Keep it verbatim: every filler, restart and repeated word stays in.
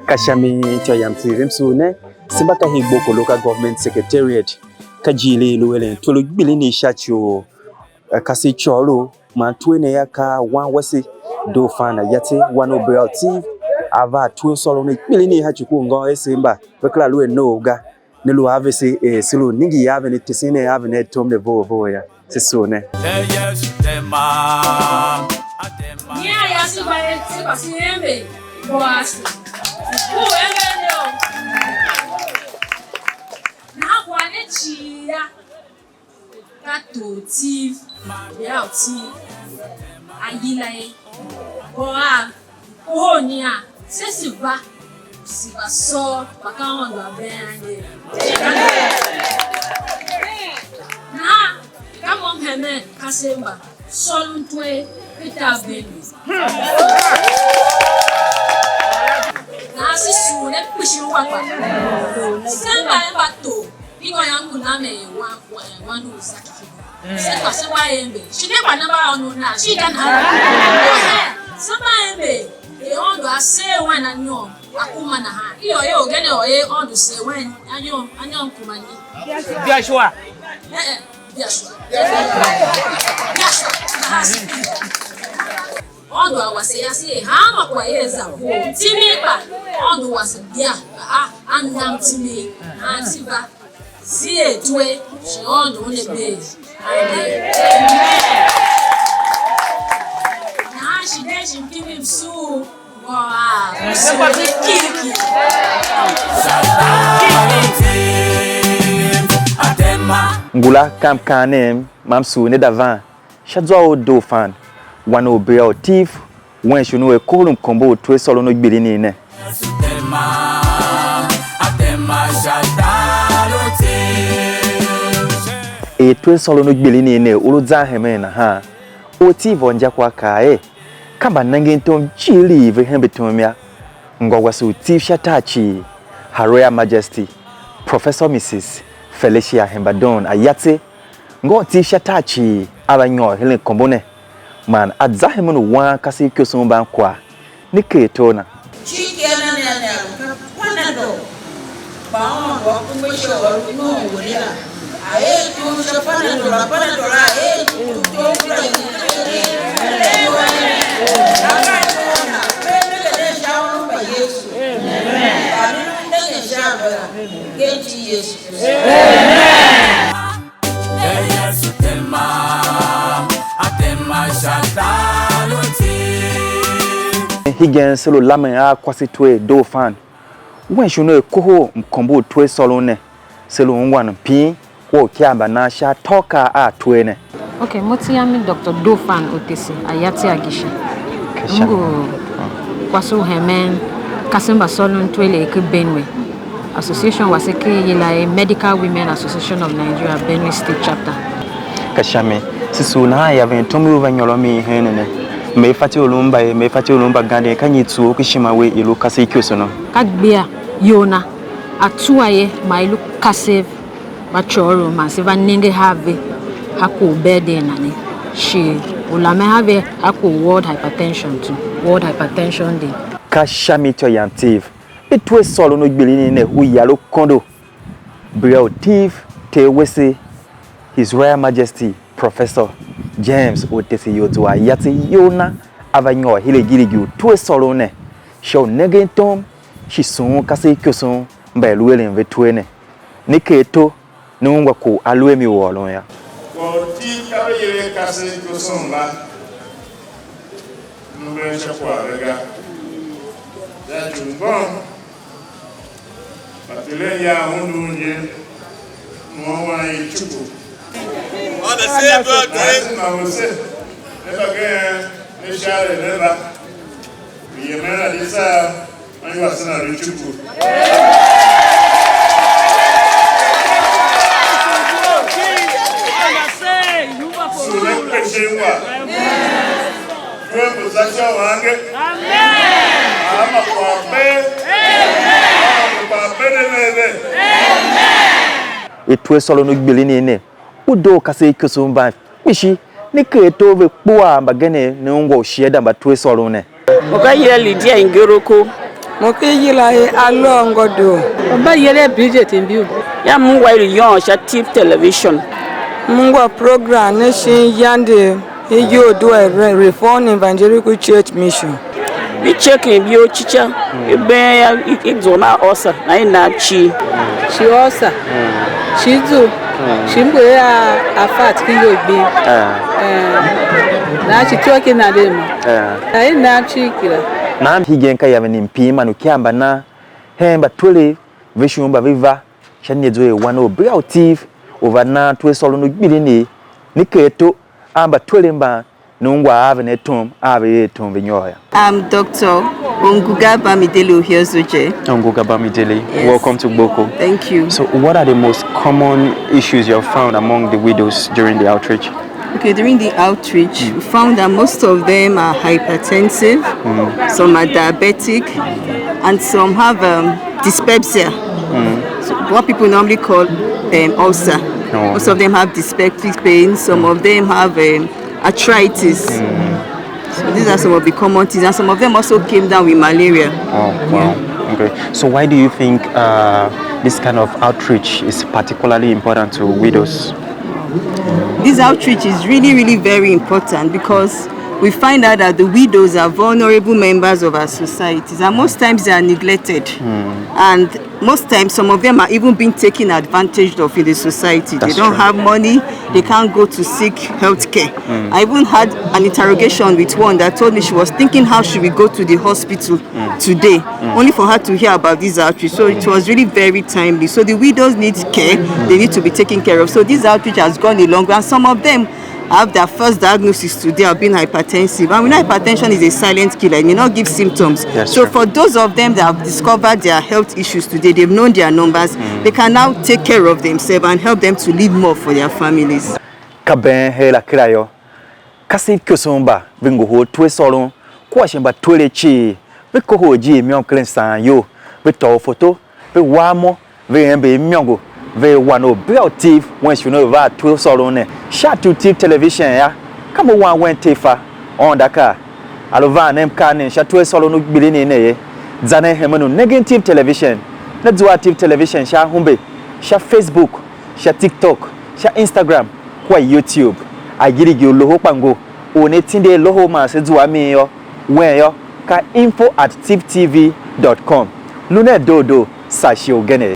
Ka sha mi ityô yam Tiv M C U ne, se mba ka hii Gboko Local Government Secretariat, ka ijiir i i lu eren twer u gbilin i sha ci u, eh, kase icôghol, man twer ne yô, ka wan wase Dofan Ayatse, wan u Bea u Tiv, a va a twer sôron ne gbilin i sha ci ku ngô ese mba ve kera lu a noov ga. Ne lu a vese er se lu ningir a ve ne, tesen ne a ve ne atom ne vough vough yô, se sugh ne. Nyian yase mba se gba se ember Boaz, u ember ne o. Nahan kwagh ne cii yô, ka tor Tiv, Bea u Tiv, a yila er Boaz. Kohol nyian, se se va, se va sôr, kpa ka Aôndo a been angel. Nahan ka mo m hemen kasev mba sôron twer ken tar Benue. Nahan se sugh ne kpishi ungwa kpa. Se mba er mbator. Ikô yam ngu nan er wan, wan, wan u Zaki. Se kpa se wa ember. Shi ne kpa ne mba ônov nan, shi ka nahan. Se mba ember, er Aôndo a seer wen anyom, a kuma nahan. Ior er orgen or er Aôndo seer wen anyom, anyom kuma ni. Joshua. Eh, eh, Joshua. Joshua. Nahan se. Aôndo a wase yase er hanma kwagh er za vough. Timi kpa Aôndo wase bia, a, a nam timi, a ti va. Zi er twer, shi Aôndo una bee. Amen. Nahan shi den shi mkimi msugh, ngô a msugh ne kiriki. Ngula ka mkaanem ma msugh ne da van. Sha zwa u Dofan, wan u Bea u Tiv, wen shon u er kohol mkombo u twer sôron u gbilin i ne. Er twer sôron u gbilin i ne u lu zan hemen nahan, Ortiv Orndiakwa kaa er, ka mbanengen tom jighilii ve hembe tom yô, ngô wase u Tiv sha tar cii, Her Royal Majesty, Professor Missus Felicia Hemba Don Ayatse, ngô Tiv sha tar cii a va nyôr her mkombo ne, man a za hemen u wan kasev ikoson mban kwagh, ne ker tor na. Icigh ki a na ne a ne a lu ka Panadol, kpa Aôndo a kungwa sha u a lu noon wene la, a er tom sha Panadol, a Panadol a er tom kura i ne, a ka tor na, pe nenge nen sha u mba Yesu, a ne lu nengen sha a ve la, ken iti i Yesu. Hegen se lu lamen a kwase twer Dofan, wen shon u er kohol mkombo u twer sôron ne, se lu ungwan mpin, kua uikar mba nan sha atôukaa a twer ne. Ok, mo tsi yam mi Doctor Dofan Otese Ayatse Agisha. M ngu kwase u hemen kasev mba sôron twer ken Benue. Association wase ken i yila er Medical Women Association of Nigeria, Benue State Chapter. Ka sha mi, se sugh nahan yaven tom u va nyôron mi hen ne. Me fatyô u lu mba ye, me fatyô u lu mba ganden, ka nyi tsuo u ku ishima we i lu kasev ikosono? Ka gbia Yona, a tsua ye, ma i lu kasev mba côghorou man se va nenge a ve a kwagh u birthday na ne, shi u lamen a ve a kwagh u World Hypertension tu, World Hypertension Day. Ka sha mi ityô yam Tiv, i twer sôron u gbilin i ne u yar u kondo, Bea u Tiv, ter wese, His Royal Majesty Professor James Otese Iyodzuwa Ayatse Yona, a va nyôr her girigi u twer sôron ne, sha u nengen tom, shi sughun kasev ikoson mba i lu eren ve twer ne. Ne ker ato, ne ungwa kwagh u a lu a mi u ôron yô. Kwagh u Tiv ka ve yer kasev ikoson la, m lu eren sha kwagh ve ga. Sha ci u mgbôghom, mba Terem ya undun je, m ôr wan icuku. Ase ma vese, ne mbagenev, ne share ne va. Yemen la di saa, anyi wase na lu icuku. Sule kpe shin wa. Due mbu za sha u ange. Amen. Ama kwagh be. Amen. Ama kwagh be ne ve ve. Amen. i twe sôron u gbilin i ne, u doo kasev i Koso mban kpishi, ne ker ato ve kpuaa mbagenev ne ungwa u shiada mba twe sôron ne. Mo ka yila Lydia Ngiroko. Mo ka yila er Aloo Ngôdoo. Mo ka yila Bridget Mbiu. Ya mo ungwa i lu yôôn sha Tip Television. Mo ungwa program ne shin yande i iyol due Re-, Reformed Evangelical Church Mission. I check in iyol cica, i been ya, i, i zua a ulcer, na i na cii. Shi ulcer, shi zu, shi mgbe a, a fat ki iyol gbing. Eh, na shi twa ki na de mo. Eh. Na i na cii kira. Nan hegen ka yaven i mpin man ukia mba nan hen mbatwerev ve shon mba ve va sha nyezo i wan u bia u Tip u va nan twe sôron u gbilin i, ne ker ato a mbatwerev mban ne ungwa a ve ne tom, a ve er tom ve nyôr yô. I'm Doctor Onguga Bamidele Ohiozoje. Onguga Bamidele, yes, welcome to Gboko. Thank you. So, what are the most common issues you have found among the widows during the outreach? Okay, during the outreach, we found that most of them are hypertensive, some are diabetic, and some have um, dyspepsia. So what people normally call um, ulcer. Oh. Most of them have dyspeptic pain, some of them have um, arthritis. So these are some of the common things, and some of them also came down with malaria. Oh, wow. Okay. So why do you think uh, this kind of outreach is particularly important to widows? This outreach is really, really very important because we find out that the widows are vulnerable members of our societies, and most times they are neglected. And most times, some of them are even being taken advantage of in the society. They don't have money, they can't go to seek health care. I even had an interrogation with one that told me she was thinking how she will go to the hospital today, only for her to hear about this outreach. So it was really very timely. So the widows need care, they need to be taken care of. So this outreach has gone a long way, and some of them have their first diagnosis today of being hypertensive. And we know hypertension is a silent killer, it may not give symptoms. That's true. So for those of them that have discovered their health issues today, they've known their numbers, they can now take care of themselves and help them to live more for their families. Ka been her la kera yô, kasev Koso mba ve ngohol twe sôron kua shi mbatwerev cii, ve kohol ijiir môm ken msaanyol, ve tôô foto, ve wa mo, ve ember imôngo, ve er wan u bia u Tip wen shon u va a twe sôron ne sha Tip Television yô. Ka mo wan wen Tefa Aôndo a kaa, a lu van ne mkaanem sha twe sôron u gbilin ne ye. Za nen hemen u nengen Tip Television, ne zua a Tip Television sha ahumbe, sha Facebook, sha TikTok, sha Instagram, kua YouTube. A girigi u loho kpa ngo u ne tindi a loho man se zua a mi yô, wen yô, ka info at tiptv dot com. Lu nen doo doo, saa shighe ugen.